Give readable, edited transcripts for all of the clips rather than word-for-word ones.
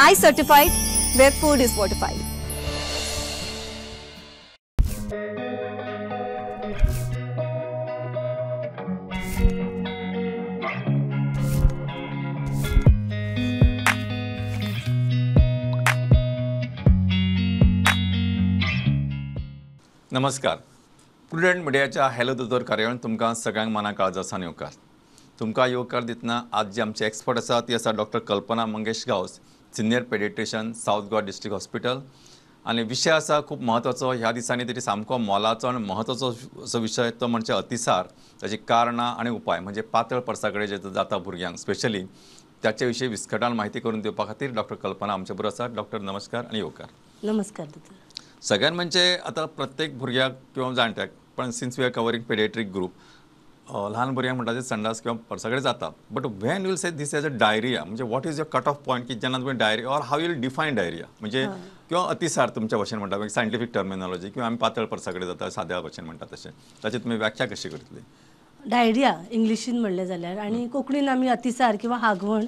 I certified, where food is fortified. नमस्कार. Prudent मिडियाच्या hello दोतोर कार्यावळींत तुमकां सगळ्यांक मना काळजासान येवकार. तुमकां येवकार दितना आज जे आमचे एक्सपर्ट आसा ती आसा doctor Kalpana Mangesh Gawas, senior paediatrician, South Goa district hospital. आनी विशय आसा खूब म्हत्वाचो, ह्या दिसांनी तरी सामको मोलाचो आनी म्हत्वाचो असो विशय, तो म्हणजे अतिसार, ताची कारणां आनी उपाय, म्हणजे पातळ परसा कडेन जे जाता भुरग्यांक स्पेशली, ताचे विशीं विस्कटान म्हायती करून दिवपा खातीर डॉक्टर कल्पना आमचे बरोबर आसा. डॉक्टर नमस्कार आनी येवकार. नमस्कार दोतोर. सगळ्यान म्हणजे आतां प्रत्येक भुरग्याक किंवा जाणट्याक, पण since we are covering paediatric group, ल्हान भुरग्यांक म्हणटा ते संडास किंवा परसा कडेन जाता, but when you'll say this as a diarrhoea, म्हणजे what is your cut off point की जेन्ना तुमी diarrhoea or how you'll define diarrhoea, म्हणजे किंवा अतिसार तुमच्या भाशेन म्हणटा, सायंटिफीक टर्मिनॉलॉजी, किंवा आमी पातळ परसा कडेन जाता साद्या भाशेन म्हणटा तशें, ताची तुमी व्याख्या कशी करतली? डायरिया इंग्लिशीन म्हणलें जाल्यार आनी कोंकणीन आमी अतिसार किंवा हागवण,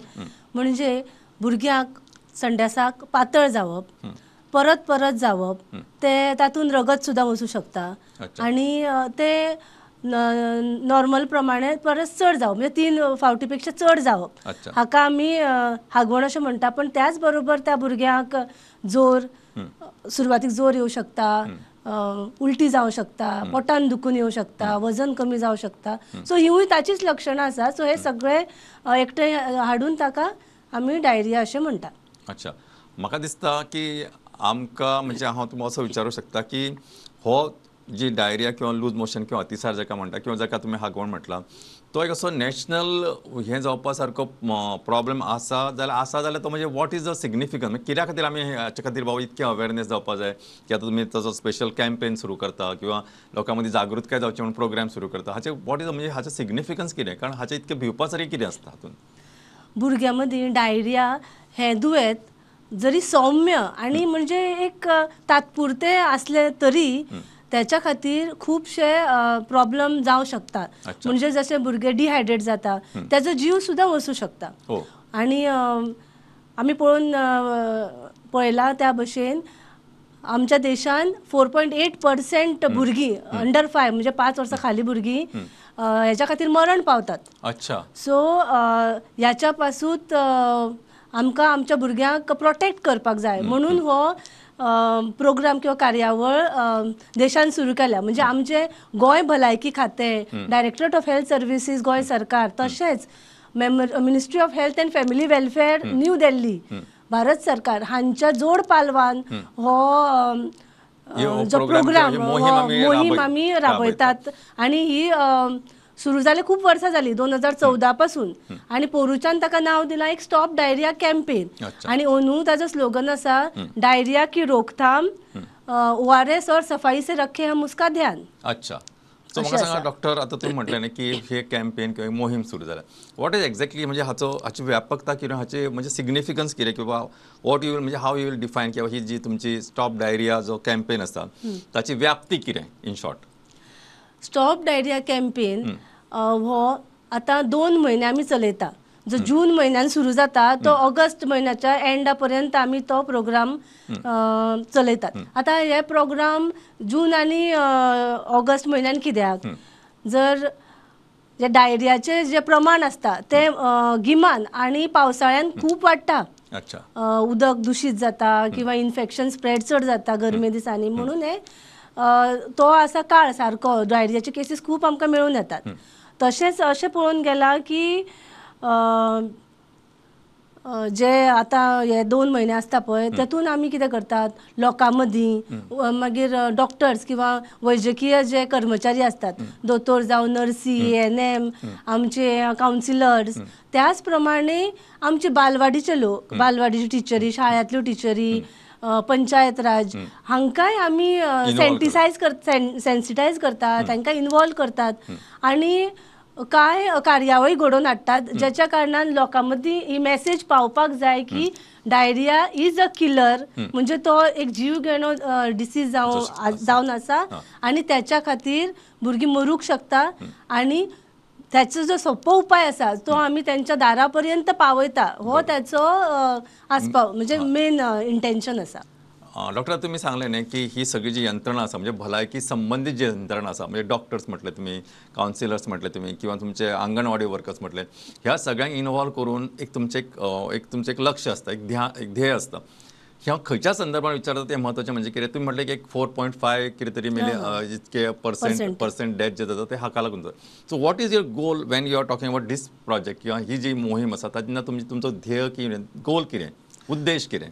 म्हणजे भुरग्यांक संडासाक पातळ जावप, परत परत जावप, ते तातूंत रगत सुद्दां वचूं शकता आनी ते नॉर्मल प्रमाणे परत चड जावप, म्हणजे 3 फावटी पेक्षा चड जावप, हाका आमी हागवण अशें म्हणटा. पण त्याच बरोबर त्या भुरग्यांक जोर, सुरवातीक जोर येवं शकता, उलटी जावं शकता, पोटान दुखून येवं शकता, वजन कमी जावं शकता. सो हिवूय ताचीच लक्षणां आसा. सो हे सगळे एकठांय हाडून ताका आमी डायरिया अशें म्हणटा. अच्छा, म्हाका दिसता की आमकां, म्हणजे हांव तुमकां असो विचारूं शकता की हो जी डायरिया किंवा लूज मोशन किंवा अतिसार जाका म्हणटा किंवा जाका तुमी हागवण म्हटलां, तो एक असो नॅशनल हें जावपा सारको प्रॉब्लम आसा जाल्यार, आसा जाल्यार तो म्हणजे what is the significance, म्हणजे कित्या खातीर आमी हाचे खातीर बाबा इतकें अवेरनेस जावपा जाय की आतां तुमी ताचो स्पेशल कॅम्पेन सुरू करता किंवा लोकां मदीं जागृतकाय जावची म्हणून प्रोग्राम सुरू करता, हाचें what is, म्हणजे हाचें सिग्निफिकन्स कितें, कारण हाचें इतकें भिवपा सारकें कितें आसता हातूंत? भुरग्यां मदीं डायरिया हें दुयेंत जरी सौम्य आनी म्हणजे एक तात्पुरतें आसलें तरी त्याच्या खातीर खुबशे प्रॉब्लम जावं शकता. म्हणजे जशें भुरगे डिहायड्रेट जाता, त्याचो जीव सुद्दां वचूं शकता. आनी आमी पळोवन पळयलां त्या भशेन आमच्या देशान 4.8% भुरगीं अंडर 5, म्हणजे 5 वर्सां खाली भुरगीं हेच्या खातीर मरण पावतात. अच्छा. सो ह्याच्या पासून आमकां आमच्या भुरग्यांक प्रोटेक्ट करपाक जाय म्हणून हो प्रोग्राम किंवा कार्यावळ देशान सुरू केल्या. म्हणजे आमचे गोंय भलायकी खातें, directorate of health services Goa सरकार, तशेंच ministry of health and family welfare new Delhi Bharat सरकार हांच्या जोड पालवान हो जो प्रोग्राम मोहीम आमी राबयतात. आनी ही सुरू जाले खूब वर्सां जाली, 2014 पासून, आनी पोरूच्यान ताका नांव दिलां एक स्टॉप डायरिया कॅम्पेन. आनी अंदू ताजो स्लोगन आसा, डायरिया की रोकथाम, ORS और सफाई से रखे हम उसका ध्यान. अच्छा, सो म्हाका सांगा डॉक्टर, आतां तुमी म्हटलें न्ही की हे कॅम्पेन किंवा मोहीम सुरू जाल्या, what is exactly म्हणजे हाचो, हाची व्यापकता कितें, हाचे म्हणजे सिग्निफिकन्स कितें, किंवा what you will, म्हणजे how you will define किंवा ही जी तुमची स्टॉप डायरिया जो कॅम्पेन आसा ताची व्याप्ती कितें in short? Stop diarrhoea campaign हो आतां 2 म्हयने आमी चलयता. जो जून म्हयन्यान सुरू जाता तो ऑगस्ट म्हयन्याच्या एंडा पर्यंत आमी तो प्रोग्राम चलयतात. आतां हे प्रोग्राम जून आनी ऑगस्ट म्हयन्यान कित्याक, जर जे डायरियाचें जें प्रमाण आसता तें गिमान आनी पावसाळ्यान खूब वाडटा, उदक दुशीत जाता किंवा इन्फेक्शन स्प्रेड चड जाता गरमे दिसांनी, म्हणून हे तो आसा काळ सारको डायरियाचे केसीस खूब आमकां मेळून येतात. तशेंच अशें पळोवन गेलां की जे आतां हे 2 म्हयने आसता पळय तेतून आमी कितें करतात, लोकां मदीं मागीर डॉक्टर्स किंवा वैजकीय जे कर्मचारी आसतात, दोतोर जावं नर्सी, ANM, आमचे कावन्सिलर्स, त्याच प्रमाणे आमचे बालवाडीचे लोक, बालवाडीच्यो टिचरी, शाळांतल्यो टिचरी, पंचायत राज हांकांय आमी सेंटिसायज सेन्सिटायज करतात, तांकां इनवॉल्व करतात आनी कांय कार्यावळी घडोवन हाडटात ज्याच्या कारणान लोकां मदीं ही मॅसेज पावपाक जाय की डायरिया is a killer, म्हणजे तो एक जीव घेणो डिसीज जावन आसा आनी त्याच्या खातीर भुरगीं मरूंक शकता आनी त्याचो जो सोपो उपाय आसा तो आमी त्यांच्या दारा पर्यंत पावयता, हो त्याचो आसपाव म्हणजे मेन इंटेन्शन आसा. डॉक्टर तुम्ही सांगले न्ही की ही सगळी जी यंत्रणा आसा म्हणजे भलायकी संबंदीत जी यंत्रणा आसा म्हणजे डॉक्टर्स म्हटले तुम्ही, कावन्सिलर्स म्हटले तुम्ही किंवा तुमचे आंगणवाडी वर्कर्स म्हटले, ह्या सगळ्यांक इनवॉल्व करून एक तुमचें एक लक्ष आसता, एक ध्यान, एक ध्येय आसता. ह्या खंयच्या संदर्भात विचारता तें म्हत्वाचें म्हणजे कितें तुमी म्हटलें की एक 4.5 कितें तरी मिलियन इतके पर्संट डेथ जे जाता ते हाका लागून जाता. So what is your goal when you are talking about this project किंवा ही जी मोहीम आसा तेन्ना तुमचो ध्येय कितें, गोल कितें, उद्देश कितें?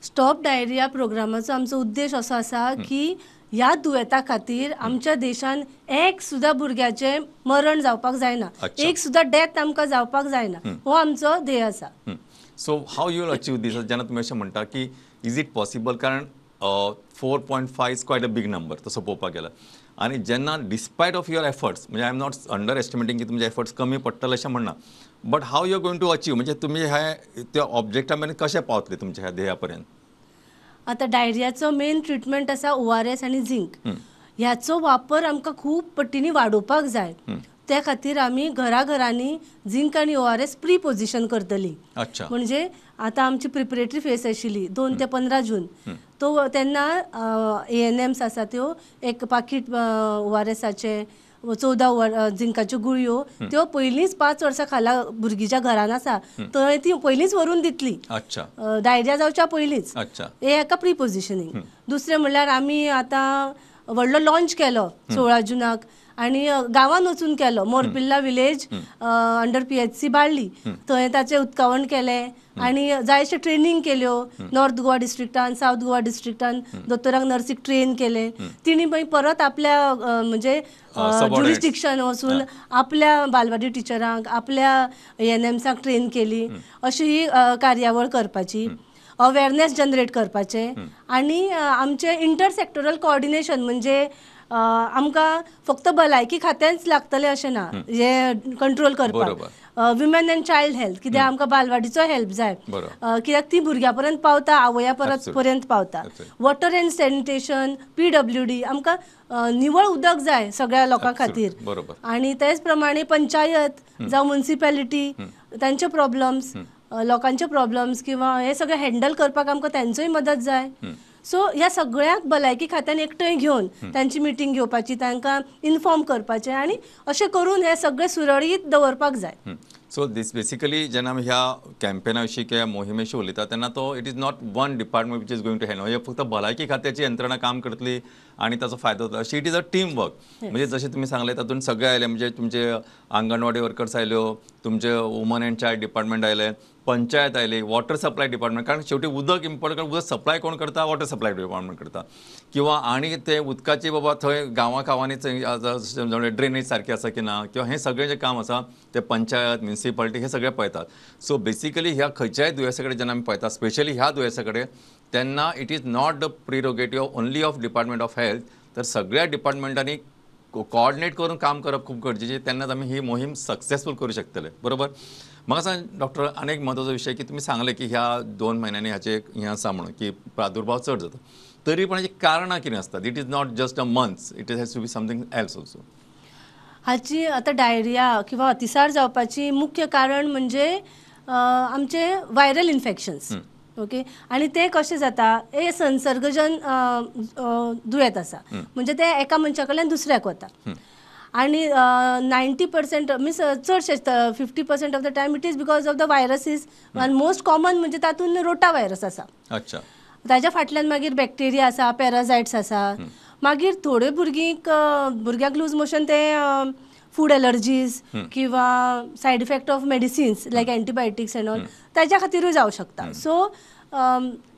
स्टॉप डायरिया प्रोग्रामाचो आमचो उद्देश असो आसा की ह्या दुयेंता खातीर आमच्या देशान एक सुद्दां भुरग्याचें मरण जावपाक जायना, एक सुद्दां डेथ आमकां जावपाक जायना, हो आमचो ध्येय आसा. So how you will achieve this? जेन्ना तुमी अशें म्हणटा की is it possible, कारण 4.5 is quite a big number तसो पळोवपाक गेल्यार, आनी जेन्ना डिस्पायट ऑफ your efforts, म्हणजे I am not under estimating की तुमचे एफर्ट्स कमी पडटले अशें म्हणना, but how you are going to achieve, म्हणजे तुमी हे त्या ऑब्जेक्टा मेरेन कशें पावतले तुमच्या ह्या ध्येया पर्यंत? आतां डायरियाचो मेन ट्रिटमेंट आसा ORS आनी झिंक, ह्याचो वापर आमकां खूब पट्टींनी वाडोवपाक जाय. त्या खातीर आमी घराघरांनी झिंक आनी ORS pre position करतली. म्हणजे आतां आमची प्रिपरेटरी फेस आशिल्ली 2 ते 15 जून, तो तेन्ना ANMs आसा त्यो एक पाकीट ORSाचे 14 झिंकाच्यो गुळयो त्यो पयलींच 5 वर्सां खाला भुरगीं ज्या घरान आसा थंय ती पयलींच व्हरून दितली, डायरिया जावच्या पयलींच. हे एका प्री पोजिशनींग. दुसरें म्हणल्यार आमी आतां व्हडलो लॉंच केलो 16 जुनाक आनी गांवान वचून केलो, Morpilla village under PHC Balli, थंय ताचें उक्तावण केलें आनी जायशे ट्रेनींग केल्यो नॉर्थ गोवा डिस्ट्रिक्टान, सावथ गोवा डिस्ट्रिक्टान दोतोरांक नर्सीक ट्रेन केले. तिणी मागीर परत आपल्या म्हणजे ज्युरिस्डिक्शन वचून आपल्या बालवाडी टिचरांक, आपल्या ANMसांक ट्रेन केली. अशी ही कार्यावळ करपाची, अवेरनेस जनरेट करपाचें आनी आमचें इंटर सेक्टोरल कोऑर्डिनेशन, म्हणजे आमकां फक्त भलायकी खात्यांच लागतलें अशें ना हें कंट्रोल करपाक, विमेन एंड चायल्ड हेल्थ, कित्याक आमकां बालवाडीचो हेल्प जाय, कित्याक ती भुरग्यां पर्यंत पावता, आवया परत पर्यंत पावता. वॉटर एंड सॅनिटेशन, PWD, आमकां निवळ उदक जाय सगळ्या लोकां खातीर. आनी तेच प्रमाणे पंचायत जावं मुन्सिपेलिटी तांचे प्रॉब्लम्स, लोकांचे प्रॉब्लम्स किंवा हे सगळें हँडल करपाक आमकां तांचोय मदत जाय. सो ह्या सगळ्यांक भलायकी खात्यान एकठांय घेवन तांची मिटींग घेवपाची, तांकां इन्फॉर्म करपाचें आनी अशें करून हें सगळें सुरळीत दवरपाक जाय. सो दीस बेसिकली जेन्ना आमी ह्या कॅम्पेना विशीं किंवा मोहिमे विशीं उलयता तेन्ना तो it is not one department which is going to handle, म्हणजे फक्त भलायकी खात्याची यंत्रणा काम करतली आनी ताचो फायदो जातलो अशी, it is a team work. म्हणजे जशें तुमी सांगलें तातूंत सगळे आयले, म्हणजे तुमचे आंगणवाडी वर्कर्स आयल्यो, तुमचे वुमन एंड चायल्ड डिपार्टमेंट आयले, पंचायत आयली, वॉटर सप्लाय डिपार्टमेंट, कारण शेवटी उदक इम्पोर्ट, कारण उदक सप्लाय कोण करता, वॉटर सप्लाय डिपार्टमेंट करता, किंवा आनी ते उदकाची बाबा थंय गांवां गांवांनी ड्रेनेज सारकी आसा की ना, किंवा हें सगळें जें काम आसा तें पंचायत, म्युनिसिपालिटी हे सगळें पळयतात. सो बेसिकली ह्या खंयच्याय दुयेंसा कडेन जेन्ना आमी पळयता, स्पेशली ह्या दुयेंसा कडेन, तेन्ना it is not the prerogative only of department of health, तर सगळ्या डिपार्टमेंटांनी कोऑर्डिनेट करून काम करप खूब गरजेचें, तेन्नाच आमी ही मोहीम सक्सेसफूल करूं शकतले. बरोबर. म्हाका सांग डॉक्टर, आनी एक म्हत्वाचो विशय की तुमी सांगलें की ह्या 2 म्हयन्यांनी हाचें हें आसा म्हणून की प्रादुर्भाव चड जाता, तरी पण हाची कारणां कितें आसतात? It is not just a months, it has to be something else also. हाची आतां डायरिया किंवा अतिसार जावपाची मुख्य कारण म्हणजे आमचे व्हायरल इन्फेक्शन्स. ओके, आनी तें कशें जाता, हे संसर्गजन दुयेंत आसा, म्हणजे तें एका मनशा कडल्यान दुसऱ्याक वता आनी 90% मिन्स चडशे 50% of the time it is because of the viruses. आनी मोस्ट कॉमन म्हणजे तातूंत रोटा व्हायरस आसा. अच्छा. ताज्या फाटल्यान मागीर बॅक्टेरिया आसा, पॅरासायट्स आसा. मागीर थोडे भुरग्यांक लूज मोशन ते फूड एलर्जीज किंवा side effect of medicines like antibiotics and all ताज्या खातीरूय जावं शकता. So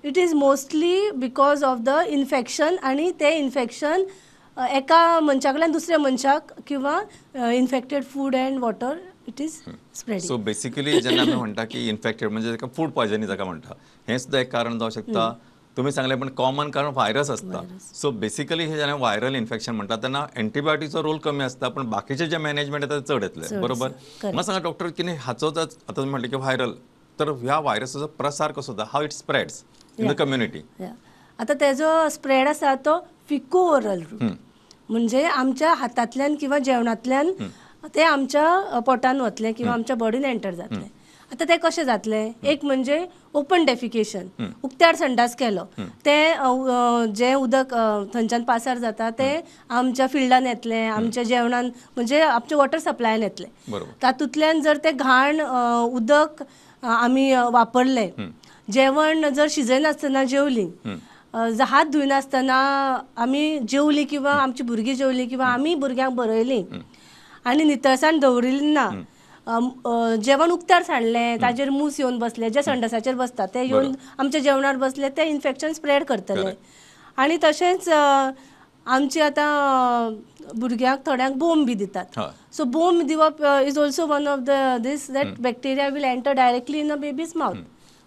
it is mostly because of the infection, आनी तें इन्फेक्शन एका मनशा कडल्यान दुसऱ्या मनशाक किंवा infected food and water it is spreading. So basically जेन्ना आमी म्हणटा की इन्फेक्टेड म्हणजे फूड पॉयजनींग जाका म्हणटा, हें सुद्दां एक कारण जावं शकता. तुम्ही सांगले पण कॉमन कारण व्हायरस असता. सो बेसिकली हे जेन्ना व्हायरल इन्फेक्शन म्हणटा तेन्ना एंटीबायोटिकचो रोल कमी असता, पण बाकीचे जे मॅनेजमेंट येता ते चड येतले. बरोबर. म्हाका सांगा डॉक्टर की हाचो आतां तुमी म्हटलें की व्हायरल, तर ह्या व्हायरसाचो प्रसार कसो जाता, how it spreads in the community? आतां तेजो स्प्रेड आसा तो फिको ओरल रूट, म्हणजे आमच्या हातांतल्यान किंवा जेवणांतल्यान ते आमच्या पोटान वतलें किंवा आमच्या बॉडीन एंटर जातलें. आतां तें कशें जातलें, एक म्हणजे ओपन डेफिकेशन, उक्त्यार संडास केलो तें जें उदक थंयच्यान पासार जाता तें आमच्या फिल्डान येतलें, आमच्या जेवणान म्हणजे आमच्या वॉटर सप्लायन येतलें. तातूंतल्यान जर तें घाण उदक आमी वापरलें, जेवण जर शिजयनासतना जेवलीं, हात धुयनासतना आमी जेवलीं किंवा आमची भुरगीं जेवलीं किंवा आमी भुरग्यांक भरयलीं आनी नितळसाण दवरिल्ली ना, जेवण उक्त्यार सांडलें, ताजेर मूस येवन बसले, जे संडासाचेर बसता ते येवन आमच्या जेवणार बसले, ते इन्फेक्शन स्प्रेड करतले. आनी तशेंच आमचे आतां भुरग्यांक थोड्यांक बोम बी दितात, सो बोम दिवप is also one of the this that bacteria will enter directly in a baby's mouth,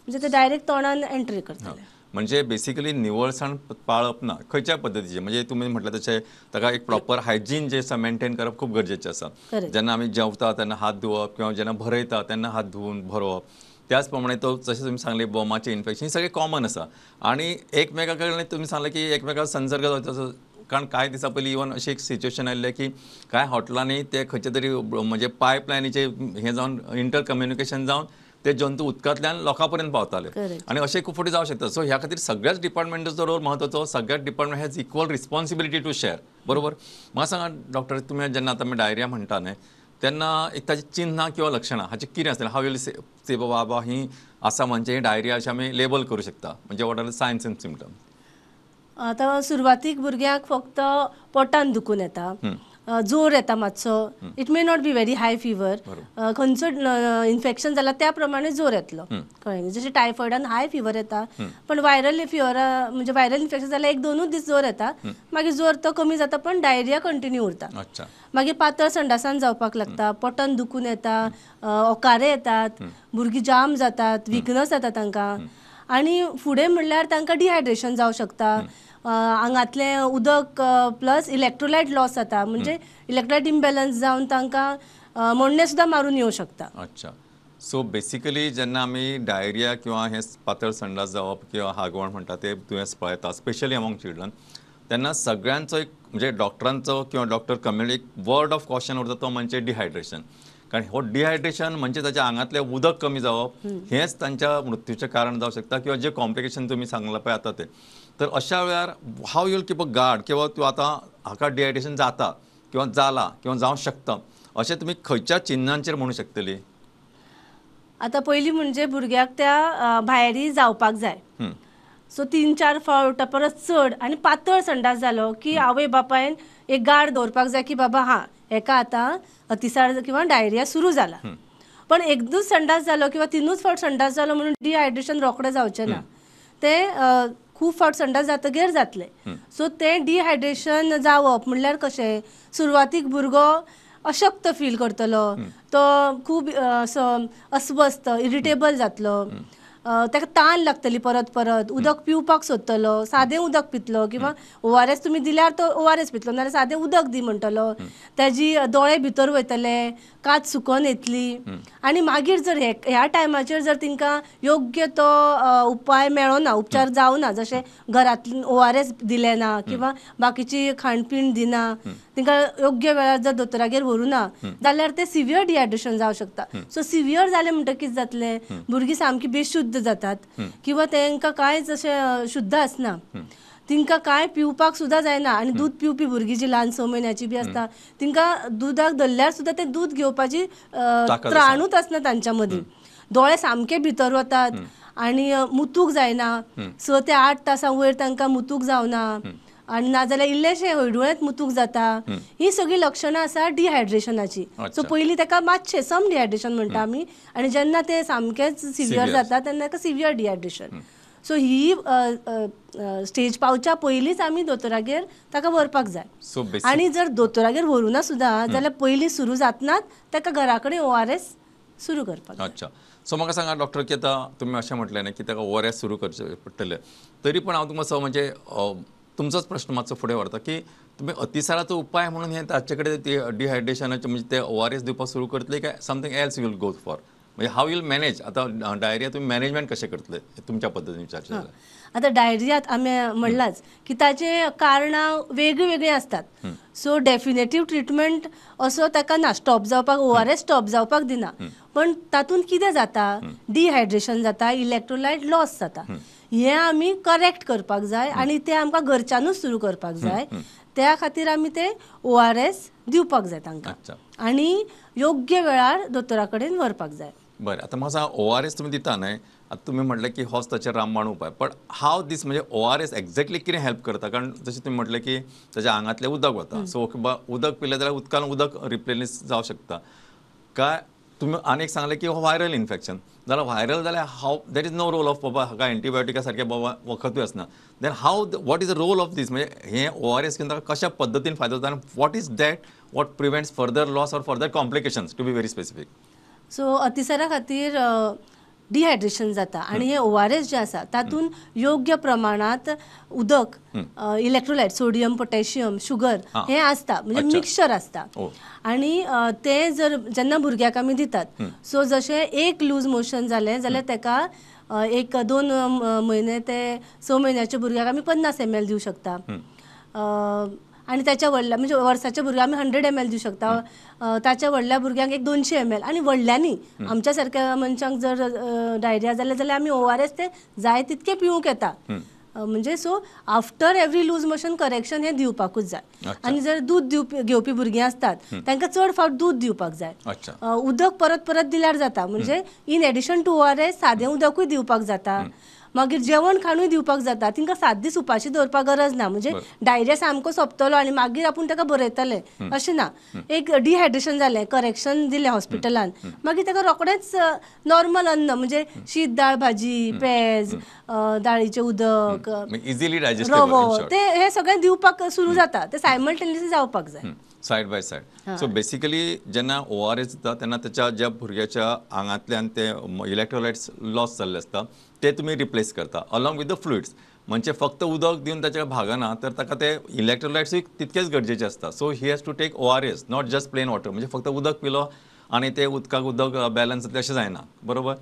म्हणजे ते डायरेक्ट तोंडान एंट्री करतले. म्हणजे बेसिकली निवळसाण पाळप ना खंयच्या पद्दतीचे, म्हणजे तुमी म्हटलें तशें ताका एक प्रॉपर हायजीन जे आसा मेंटेन करप खूब गरजेचें आसा. जेन्ना आमी जेवता तेन्ना हात धुवप किंवा जेन्ना भरयता तेन्ना हात धुवून भरोवप, त्याच प्रमाणे तो जशें तुमी सांगलें बोमाचें इन्फेक्शन ही सगळें कॉमन आसा. आनी एकमेका कडल्यान तुमी सांगलें की एकमेका संसर्ग जावचो, कारण कांय दिसां पयलीं इवन अशी एक सिच्युएशन आयिल्लें की कांय हॉटेलांनी ते खंयचे तरी म्हणजे पायपलायनीचे हें जावन इंटर कम्युनिकेशन जावन ते जंतू उदकांतल्यान लोकां पर्यंत पावताले आनी अशें खूब फावटी जावंक शकता. सो ह्या खातीर सगळ्याच डिपार्टमेंटाचो रोल म्हत्वाचो, सगळ्याच department has equal responsibility to share. बरोबर. म्हाका सांगा डॉक्टर, तुमी जेन्ना आतां आमी डायरिया म्हणटा न्हय तेन्ना एक ताची चिन्हां किंवा लक्षणां हाचें कितें आसतलें, हाव यूल से बाबा ही आसा म्हणजे ही डायरिया अशें आमी लेबल करूं शकता, म्हणजे what are the signs and symptoms? आतां सुरवातीक भुरग्यांक फक्त पोटान दुखून येता, जोर येता मातसो, it may not be very high fever, खंयचो इन्फेक्शन जाला त्या प्रमाणे जोर येतलो, कळ्ळें? जशें टायफॉयडान हाय फिवर येता, पण वायरल फिवर म्हणजे वायरल इन्फेक्शन जाल्यार एक दोनूच दीस जोर येता, मागीर जोर तो कमी जाता पण डायरिया कंटिन्यू उरता. मागीर पातळ संडासान जावपाक लागता, पोटान दुखून येता, ओकारे येतात, भुरगीं जाम जातात, विकनस जाता तांकां. आनी फुडें म्हणल्यार तांकां डिहायड्रेशन जावं शकता, आंगांतलें उदक प्लस इलेक्ट्रोलायट लॉस जाता, म्हणजे इलेक्ट्रोलायट इम्बॅलन्स जावन तांकां मोडणें सुद्दां मारून येवं शकता. अच्छा. सो बेसिकली जेन्ना आमी डायरिया किंवा हें पातळ संडास जावप किंवा हागवण म्हणटा ते दुयेंस पळयता स्पेशली अमोंग चिल्ड्रन, तेन्ना सगळ्यांचो एक म्हणजे डॉक्टरांचो किंवा डॉक्टर कम्युनिटी एक वर्ड ऑफ कॉशन उरता तो म्हणजे डिहायड्रेशन. कारण हो डिहायड्रेशन म्हणजे ताच्या आंगांतलें उदक कमी जावप हेंच तांच्या मृत्यूचें कारण जावं शकता किंवा जे कॉम्प्लिकेशन तुमी सांगलां पळय आतां तें. तर अशा वेळार how you'll keep a guard किंवा तूं आतां हाका डिहायड्रेशन जाता किंवा जाला किंवा जावं शकता अशें तुमी खंयच्या चिन्हांचेर म्हणू शकतली? आतां पयलीं म्हणजे भुरग्याक त्या भायरी जावपाक जाय, सो 3-4 फावट परत चड आनी पातळ संडास जालो की आवय बापायन एक गार्ड दवरपाक जाय की बाबा हां हेका आतां अतिसार किंवा डायरिया सुरू जाला. पण एकदूच संडास जालो किंवा 3च फावट संडास जालो म्हणून डिहायड्रेशन रोखडें जावचें ना, तें खूब फावट संडास जातगीर जातलें. सो तें डिहायड्रेशन जावप म्हणल्यार कशें, सुरवातीक भुरगो अशक्त फील करतलो, तो खूब असो अस्वस्थ इरिटेबल जातलो, ताका तान लागतली परत परत, उदक पिवपाक सोदतलो, सादें उदक पितलो किंवा ORS तुमी दिल्यार तो ORS पितलो, नाल्यार सादें उदक दी म्हणटलो, ताजी दोळे भितर वयतले, कात सुकोन येतली. आनी मागीर जर ह्या टायमाचेर जर तांकां योग्य तो उपाय मेळना, उपचार जावना, जशें घरांतल्यान ORS दिलें ना किंवा बाकीची खाणपीण दिना, तांकां योग्य वेळार जर दोतोरागेर व्हरूना जाल्यार ते सिवियर डिहायड्रेशन जावं शकता. सो सिवियर जालें म्हणटकीच कितें जातलें, भुरगीं सामकी बेशुद्ध जातात किंवा तांकां कांयच अशें शुद्ध आसना, तांकां कांय पिवपाक सुद्दां जायना. आनी दूद पिवपी भुरगीं जी ल्हान 6 म्हयन्याची बी आसता तांकां दुदाक धरल्यार सुद्दां तें दूद घेवपाची त्राणूच आसना तांच्या मदीं, दोळे सामके भितर वतात आनी मुतूक जायना, 6 ते 8 तासां वयर तांकां मुतूक जावना आनी नाजाल्यार इल्लेशें हळडुळेंच मुतूक जाता. ही सगळीं लक्षणां आसा डिहायड्रेशनाची. सो पयलीं ताका मातशें सम डिहायड्रेशन म्हणटा आमी, आनी जेन्ना तें सामकेंच सिवियर जाता तेन्ना ताका सिवियर डिहायड्रेशन. सो ही स्टेज पावच्या पयलींच आमी दोतोरागेर ताका व्हरपाक जाय. आनी जर दोतोरागेर व्हरूना सुद्दां जाल्यार पयलीं सुरू जातनाच ताका घरा कडेन ORS सुरू करपाक. अच्छा. सो म्हाका सांगा डॉक्टर की आतां तुमी अशें म्हटलें न्ही की ताका ORS सुरू करचें पडटलें, तरी पण हांव तुमकां म्हणजे तुमचोच प्रश्न मातसो फुडें व्हरता की तुमी अतिसाराचो उपाय म्हणून हें ताचे कडेन डिहायड्रेशनाचें म्हणजे ते ORS दिवपाक सुरू करतले काय something else you'll go for, म्हणजे how you'll manage आतां डायरिया तुमी मॅनेजमेंट कशें करतले तुमच्या पद्दतीन विचारचें जाल्यार? आतां डायरियात आमी म्हणलाच की ताचे कारणां वेगळीं वेगळीं आसतात. सो डेफिनेटीव ट्रिटमेंट असो ताका ना, स्टॉप जावपाक ORS stop जावपाक दिना, पण तातूंत कितें जाता, डिहायड्रेशन जाता, इलेक्ट्रोलायट लॉस जाता. हें आमी करेक्ट करपाक जाय आनी तें आमकां घरच्यानूच सुरू करपाक जाय. त्या खातीर आमी ते ORS दिवपाक जाय तांकां आनी योग्य वेळार दोतोरा कडेन व्हरपाक जाय. बरें, आतां म्हाका सांगा ORS तुमी दिता न्हय, आतां तुमी म्हटलें की होच ताचेर रामबाण उपाय, बट हाव दीस म्हणजे ORS exactly कितें हेल्प करता? कारण जशें तुमी म्हटलें की ताच्या आंगांतलें उदक वता, सो उदक पिलें जाल्यार उदकान उदक रिप्लेस जावं शकता काय? तुमी आनी एक सांगलें की हो व्हायरल इन्फेक्शन जाल्यार व्हायरल जाल्यार how there is no role of बाबा हाका एंटीबायोटिका सारकें बाबा वखदूय आसना, then how what is the role of this? म्हणजे हें ORS घेवन ताका कशा पद्दतीन फायदो जाता आनी what is that what prevents further loss or further complications, to be very specific? So अतिसारा खातीर डिहायड्रेशन जाता आनी हे ORS जे आसा तातूंत योग्य प्रमाणांत उदक, इलेक्ट्रोलायट, सोडियम, पोटॅशियम, शुगर हें आसता, म्हणजे मिक्सचर आसता. आनी तें जर जेन्ना भुरग्याक आमी दितात, सो जशें एक लूज मोशन जालें जाल्यार ताका 1-2 म्हयने ते 6 म्हयन्याच्या भुरग्याक आमी 50 ml दिवं शकता, आनी ताच्या व्हडल्या म्हणजे वर्साच्या भुरग्याक आमी 100 ml दिवं शकता, ताच्या व्हडल्या भुरग्यांक एक 200 ml. आनी व्हडल्यांनी आमच्या सारक्या मनशांक जर डायरिया जालें जाल्यार आमी ORS ते जाय तितके पिवूंक येता. म्हणजे so after every loose motion correction हें दिवपाकूच जाय. आनी जर दूद घेवपी भुरगीं आसतात तांकां चड फावट दूद दिवपाक जाय, उदक परत परत दिल्यार जाता. म्हणजे इन एडिशन टू ORS सादें उदकूय दिवपाक जाता, मागीर जेवण खाणूय दिवपाक जाता. तिंकां 7 दीस उपाशी दवरपाक गरज ना, म्हणजे डायरिया सामको सोंपतलो आनी मागीर आपूण ताका बरयतले अशें ना. एक डिहायड्रेशन जालें, करेक्शन दिलें हॉस्पिटलान, मागीर ताका रोखडेंच नॉर्मल अन्न म्हणजे शीत, दाळ, भाजी, पेज, दाळीचें उदक, रवो, ते हें सगळें दिवपाक सुरू जाता. ते सायमल्टेनियसली जावपाक जाय, side by side. So basically जेन्ना ORS दिता तेन्ना ताच्या ज्या भुरग्याच्या आंगांतल्यान ते इलेक्ट्रोलायट्स लॉस जाल्ले आसता ते तुमी रिप्लेस करता अलॉंग विथ the fluids. म्हणजे फक्त उदक दिवन ताच्या भागना, तर ताका ते इलेक्ट्रोलायट्सूय तितकेच गरजेचे आसता. So he has to take ORS, not just plain water. म्हणजे फक्त उदक पिलो आनी ते उदकाक उदक बॅलन्स जातलें अशें जायना, बरोबर?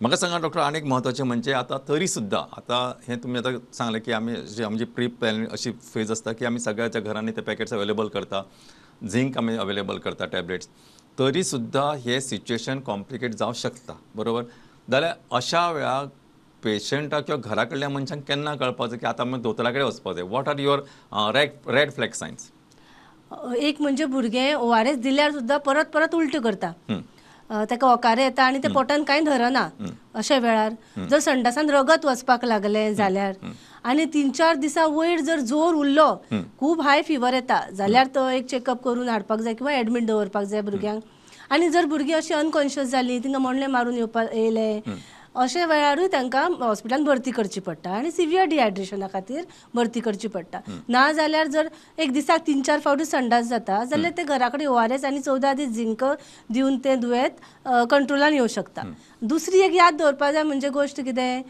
म्हाका सांगा डॉक्टर, आनी एक म्हत्वाचें म्हणजे आतां तरी सुद्दां आतां हें तुमी आतां सांगलें की आमी जी आमची प्री प्लॅन अशी फेज आसता की आमी सगळ्याच्या घरांनी ते पॅकेट्स अवेलेबल करता, झिंक आमी अवेलेबल करता टॅबलेट्स, तरी सुद्दां हें सिच्युएशन कॉम्प्लिकेट जावं शकता, बरोबर? जाल्यार अशा वेळार पेशंटाक किंवा घरा कडल्या मनशांक केन्ना कळपाचें की आतां आमी दोतोरा कडेन वचपाक जाय? What are your red flag signs? एक म्हणजे भुरगें ORS दिल्यार सुद्दां परत परत उलट्यो करता, ताका ओकारे येता आनी ते पोटान कांय धरना. अशा वेळार जर संडासान रगत वचपाक लागलें जाल्यार आनी 3-4 दिसां वयर जर जोर उरलो, खूब हाय फिवर येता जाल्यार तो एक चॅकअप करून हाडपाक जाय किंवा एडमीट दवरपाक जाय भुरग्यांक. आनी जर भुरगीं अशीं अनकॉन्शियस जालीं, तिंकां मोडलें मारून येवपाक येयलें, अशा वेळारूय तांकां हॉस्पिटलान भरती करची पडटा आनी सिवियर डिहायड्रेशना खातीर भरती करची पडटा. ना जाल्यार जर एक दिसाक 3-4 फावटी संडास जाता जाल्यार ते घरा कडेन ORS आनी 14 दीस झिंक दिवन तें दुयेंत कंट्रोलान येवं शकता. दुसरी एक याद दवरपा जाय म्हणजे गोश्ट कितें,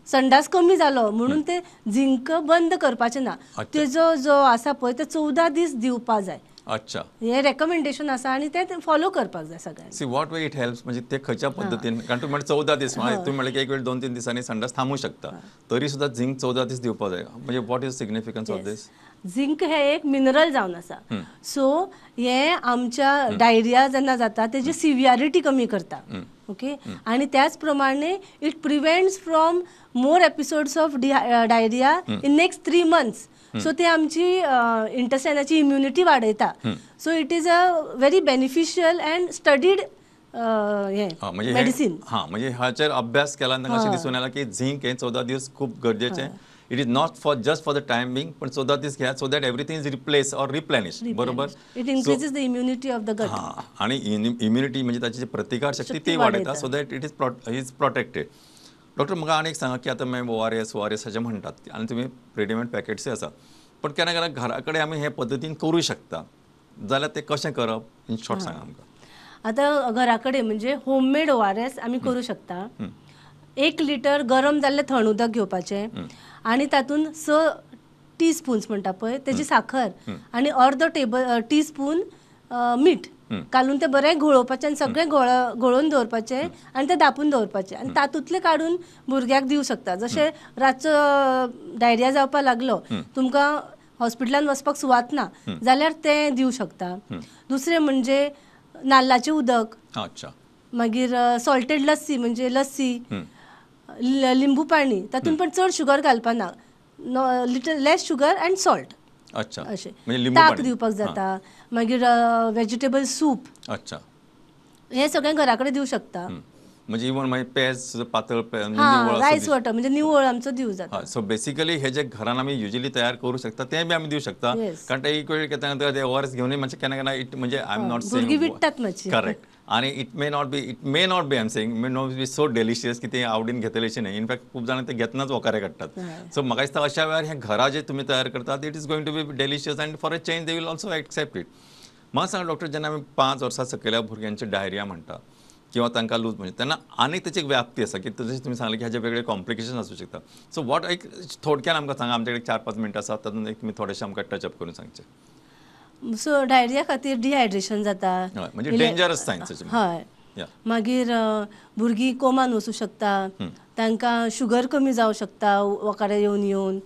संडास कमी जालो म्हणून ते झिंक बंद करपाचें ना, तेजो जो आसा पळय ते 14 दीस दिवपा जाय. अच्छा, हे रेकमेंडेशन आसा आनी ते फॉलो करपाक जाय सगळ्यांनी. See what way it helps, म्हणजे ते खंयच्या पद्दतीन? कारण तुमी म्हणलें 14 दीस, तुमी म्हणलें की एक वेळ 2-3 दिसांनी संडास थांबू शकता, तरी सुद्दां झिंक 14 दीस दिवपाक जाय. म्हणजे what is significance of this? Zinc हे एक मिनरल जावन आसा, सो हे आमच्या डायरिया जेन्ना जाता तेजी सिवियरिटी कमी करता. ओके, आनी त्याच प्रमाणे it prevents from more episodes of diarrhoea in next 3 months. So ते आमची इंटेस्टायनाची इम्युनिटी वाडयता. So it is a very beneficial and studied हें मेडिसीन. हां, म्हणजे हाचेर अभ्यास केला अशें दिसून आयलां की झिंक हें 14 दीस खूब गरजेचें. It is not for just for the time being, पण 14 दीस घ्या so that everything is replace or replenish, बरोबर? It increases the immunity of the gut. हां, आणि इम्युनिटी म्हणजे ताची जी प्रतिकार शक्ती ती वाडयता, so that it is protected. Doctor, म्हाका आनी एक सांगा की आतां मागीर ORS अशें म्हणटात आनी तुमी रेडीमेड पॅकेट्सूय आसा, पण केन्ना केन्ना घरा कडेन आमी हे पद्दतीन करूं शकता जाल्यार तें कशें करप इन शॉर्ट सांगा आमकां. आतां घरा कडेन म्हणजे होममेड ORS आमी करूं शकता. 1 लिटर गरम जाल्लें थंड उदक घेवपाचें आनी तातूंत 6 टीस्पून्स म्हणटा पळय तेजी साखर आनी अर्दो टीस्पून मीठ घालून तें बरें घोळोवपाचें आनी सगळें घोळोवन दवरपाचें आनी तें धांपून दवरपाचें आनी तातूंतलें काडून भुरग्याक दिवं शकता. जशें रातचो डायरिया जावपाक लागलो, तुमकां हॉस्पिटलान वचपाक सुवात ना जाल्यार तें दिवं शकता. दुसरें म्हणजे नाल्लाचें उदक, मागीर सॉल्टेड लस्सी म्हणजे लस्सी, लिंबू पाणी, तातूंत पण चड शुगर घालपा ना, little less sugar and salt अशें ताक दिवपाक जाता. मागीर वेजिटेबल सूप, हें सगळें घरा कडेन दिवं शकता. म्हणजे इवन मागीर पेज पातळ रायस वॉटर म्हणजे निवळ आमचो दिवं जाता. सो बेसिकली हे जे घरान आमी युजली तयार करू शकता ते बी आमी दिवं शकता, कारण ते एक वेळ केन्ना ते ओआरएस घेवन मातशें केन्ना केन्ना it म्हणजे I am not भुरगीं विट्टात मातशी, करेक्ट, आनी it may not be, it may not be I am saying may not be so delicious की ते आवडीन घेतले अशें न्हय. इनफॅक्ट खूब जाणां ते घेतनाच वकारे काडटात. सो म्हाका दिसता अशा वेळार हें घरा जें तुमी तयार करतात it is going to be delicious and for a change they will also accept it. म्हाका सांग डॉक्टर, जेन्ना आमी 5 वर्सां सकयल्या भुरग्यांचे डायरिया म्हणटा किंवा तांकां लूज म्हणजे तेन्ना आनीक तेची एक व्याप्ती आसा की जशें तुमी सांगलें की हाजे वेगळे कॉम्प्लिकेशन आसूं शकता. सो what एक थोडक्यान आमकां सांगा, आमचे कडेन 4-5 मिनटां आसा तातूंत एक तुमी थोडेशें आमकां टचअप करून सांगचें. सो डायरिया खातीर डिहायड्रेशन जाता, म्हणजे डेंजरस सायन्स. हय, मागीर भुरगीं कोमान वचूं शकता, तांकां शुगर कमी जावं शकता वकारे येवन येवन,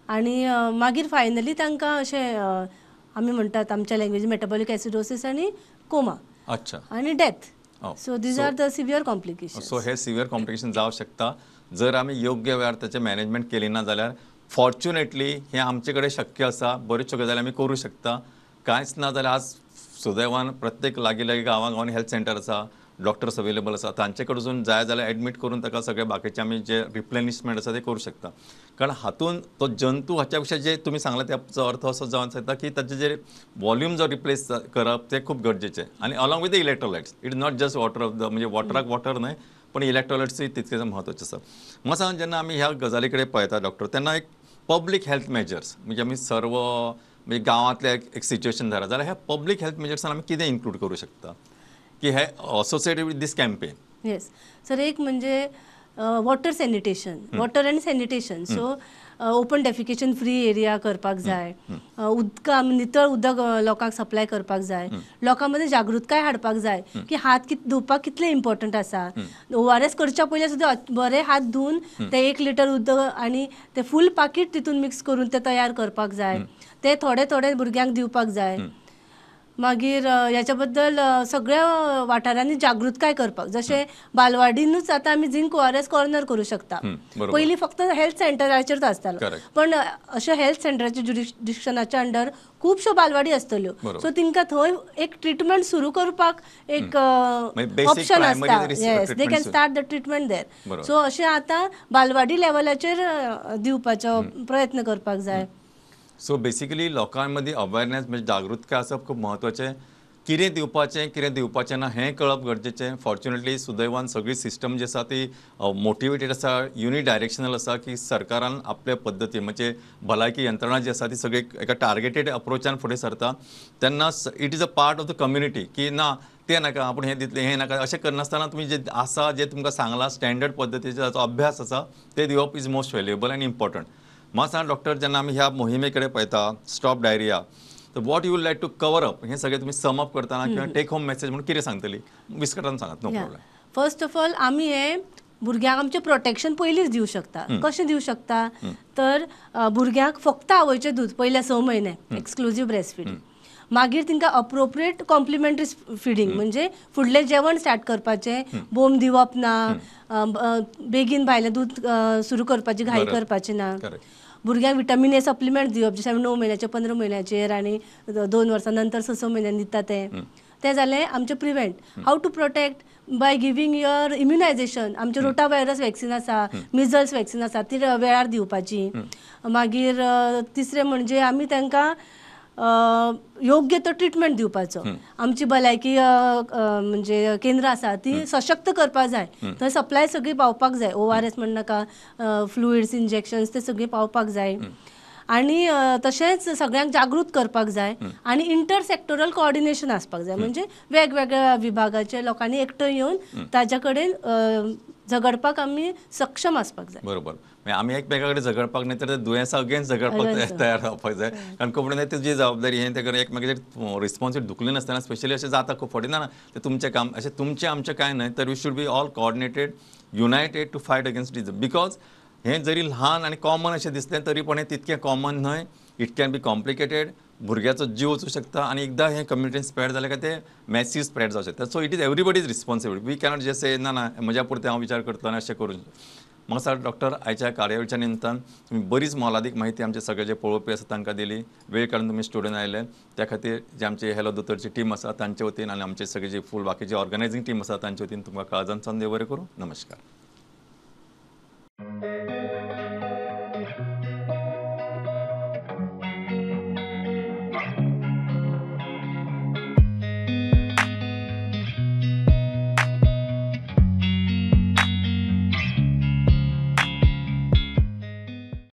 आनी मागीर फायनली तांकां अशें आमी म्हणटात आमच्या लँग्वेज मेटाबॉलीक एसिडोसीस आनी कोमा आनी death. So these are the severe complication. So hey severe complication जावं शकता जर आमी योग्य वेळार ताचें मॅनेजमेंट केली ना जाल्यार. फॉर्च्युनेटली हें आमचे कडेन शक्य आसा, बऱ्योचश्यो गजाली आमी करूं शकता. कांयच ना जाल्यार आज सुदैवान प्रत्येक लागीं लागीं गांवां गांवांनी हेल्थ सेंटर आसा, डॉक्टर्स अवेलेबल आसा, तांचे कडसून जाय जाल्यार एडमीट करून ताका सगळे बाकीचे आमी जे रिप्लेनिशमेंट आसा ते करूं शकता. कारण हातूंत तो जंतू हाच्या पेक्षा जे तुमी सांगला त्याचो अर्थ असो जावन शकता की ताचे जे वॉल्यूम जो रिप्लेस करप तें खूब गरजेचें, आनी along with the electrolytes. It is not just water of the म्हणजे वॉटराक वॉटर न्हय पण इलेक्ट्रोलायट्सूय तितकेच म्हत्वाचें आसा. म्हाका सांग, जेन्ना आमी ह्या गजाली कडेन पळयता डॉक्टर, तेन्ना एक पब्लीक हेल्थ मेजर्स म्हणजे आमी सर्व म्हणजे गांवांतलें एक सिच्युएशन धरा जाल्यार ह्या पब्लीक हेल्थ मेजर्सान आमी कितें इन्क्लूड करूं शकता की हे associated with this campaign? Yes sir, एक म्हणजे water sanitation, water and sanitation. So open defecation free area करपाक जाय, उदका नितळ उदक लोकांक सप्लाय करपाक जाय, लोकां मदीं जागृतकाय हाडपाक जाय की हात धुवपाक कितले इम्पॉर्टंट आसा. ORS करच्या पयलीं सुद्दां बरे हात धुवन ते 1 लिटर उदक आनी ते फूल पाकीट तितून मिक्स करून ते तयार करपाक जाय, ते थोडे थोडे भुरग्यांक दिवपाक जाय. मागीर ह्याच्या बद्दल सगळ्या वाठारांनी जागृतकाय करपाक, जशें बालवाडीनूच आतां आमी झिंक ORS corner करूं शकता. पयलीं फक्त हेल्थ सेंटराचेरच आसतालो, पण अशें हेल्थ सेंटराच्या ज्युरिस्डिक्शनाच्या अंडर खुबश्यो बालवाडी आसतल्यो, सो तिंकां थंय एक ट्रिटमेंट सुरू करपाक एक ऑप्शन आसता. Yes, they can start the treatment there. So अशें आतां बालवाडी लेवलाचेर दिवपाचो प्रयत्न करपाक जाय. सो बेसिकली लोकां मदीं अवेरनेस म्हणजे जागृतकाय आसप खूब म्हत्वाचें. कितें दिवपाचें कितें दिवपाचें ना हें कळप गरजेचें. फॉर्च्युनेटली सुदैवान सगळी सिस्टम जी आसा ती मोटिवेटेड आसा, युनिडायरेक्शनल आसा की सरकारान आपल्या पद्दतीन म्हणजे भलायकी यंत्रणा जी आसा ती सगळी एका टार्गेटेड अप्रोचान फुडें सरता. तेन्ना it is a part of the community की ना तें नाका आपूण हें दितलें हें नाका अशें करनासतना तुमी जें आसा जें तुमकां सांगलां स्टँडर्ड पद्दतीचो जाचो अभ्यास आसा तें दिवप is most valuable and important. म्हाका सांग डॉक्टर, जेन्ना आमी ह्या मोहिमे कडेन पळयता स्टॉप डायरिया, तर what you like to cover up हें सगळें तुमी सम अप करतना किंवा टेक होम मेसेज म्हणून कितें सांगतली? विस्कटान सांगात, no problem. First of all आमी हें भुरग्यांक आमचें प्रोटेक्शन पयलींच दिवं शकता. कशें दिवं शकता तर भुरग्यांक फक्त आवयचें दूद पयल्या 6 म्हयने एक्सक्लुजीव ब्रेस्ट फिडिंग, मागीर तिंकां अप्रोप्रिएट कॉम्प्लिमेंटरी फिडींग म्हणजे फुडलें जेवण स्टार्ट करपाचें, बोम दिवप ना, बेगीन भायलें दूद सुरू करपाची घाई करपाची ना, भुरग्यांक विटामीन ए सप्लिमेंट दिवप जशें आमी 9 म्हयन्याचेर 15 म्हयन्याचेर आनी 2 वर्सां नंतर 6-6 म्हयन्यांनी दिता तें. तें जालें आमचें prevent. How to protect by giving your immunisation. आमचें रोटा व्हायरस वॅक्सिन आसा, मिजल्स वॅक्सिन आसा, ती वेळार दिवपाची. मागीर तिसरें म्हणजे आमी तांकां योग्य तो ट्रिटमेंट दिवपाचो. आमची भलायकी म्हणजे केंद्रां आसा ती सशक्त करपाक जाय, थंय सप्लाय सगळी पावपाक जाय, ORS म्हणनाका, फ्लुइड्स इंजेक्शन्स ते सगळी पावपाक जाय. आनी तशेंच सगळ्यांक जागृत करपाक जाय आनी इंटर सेक्टोरल कोऑर्डिनेशन आसपाक जाय, म्हणजे वेगवेगळ्या विभागाचे लोकांनी एकठांय येवन ताज्या कडेन झगडपाक आमी सक्षम आसपाक जाय. बरोबर, आमी एकमेका कडेन झगडपाक न्ही तर दुयेंसा अगेन्स्ट झगडपाक तयार जावपाक जाय, कारण कोण न्ही तुजी जबाबदारी हें तें एकमेकाचेर रिस्पॉन्सिबिलिटी धुकली नासतना स्पेशली अशें जाता खूब फावटी ना तें तुमचें काम अशें तुमचें आमचें कांय न्हय, तर we should be all coordinated united to fight against disease. Because हें जरी ल्हान आनी कॉमन अशें दिसलें तरी पण हें तितकें कॉमन न्हय, it can be complicated, भुरग्याचो जीव वचूं शकता आनी एकदां हें कम्युनिटीन स्प्रेड जालें काय तें मॅसीव स्प्रेड जावं शकता. So it is everybody's responsibility, we cannot just say ना ना म्हज्या पुरतें हांव विचार करतलो आनी अशें करूं. म्हाका सांग डॉक्टर, आयच्या कार्यावळीच्या निमतान तुमी बरीच मोलादीक माहिती आमचे सगळे जे पळोवपी आसा तांकां दिली, वेळ काडून तुमी स्टुडियोन आयले त्या खातीर जे आमचे हॅलो दोतोरची टीम आसा तांचे वतीन आनी आमचे सगळे जे फूल बाकीची ऑर्गनायझींग टीम आसा तांचे वतीन तुमकां काळजान सावन देव बरें करूं. नमस्कार.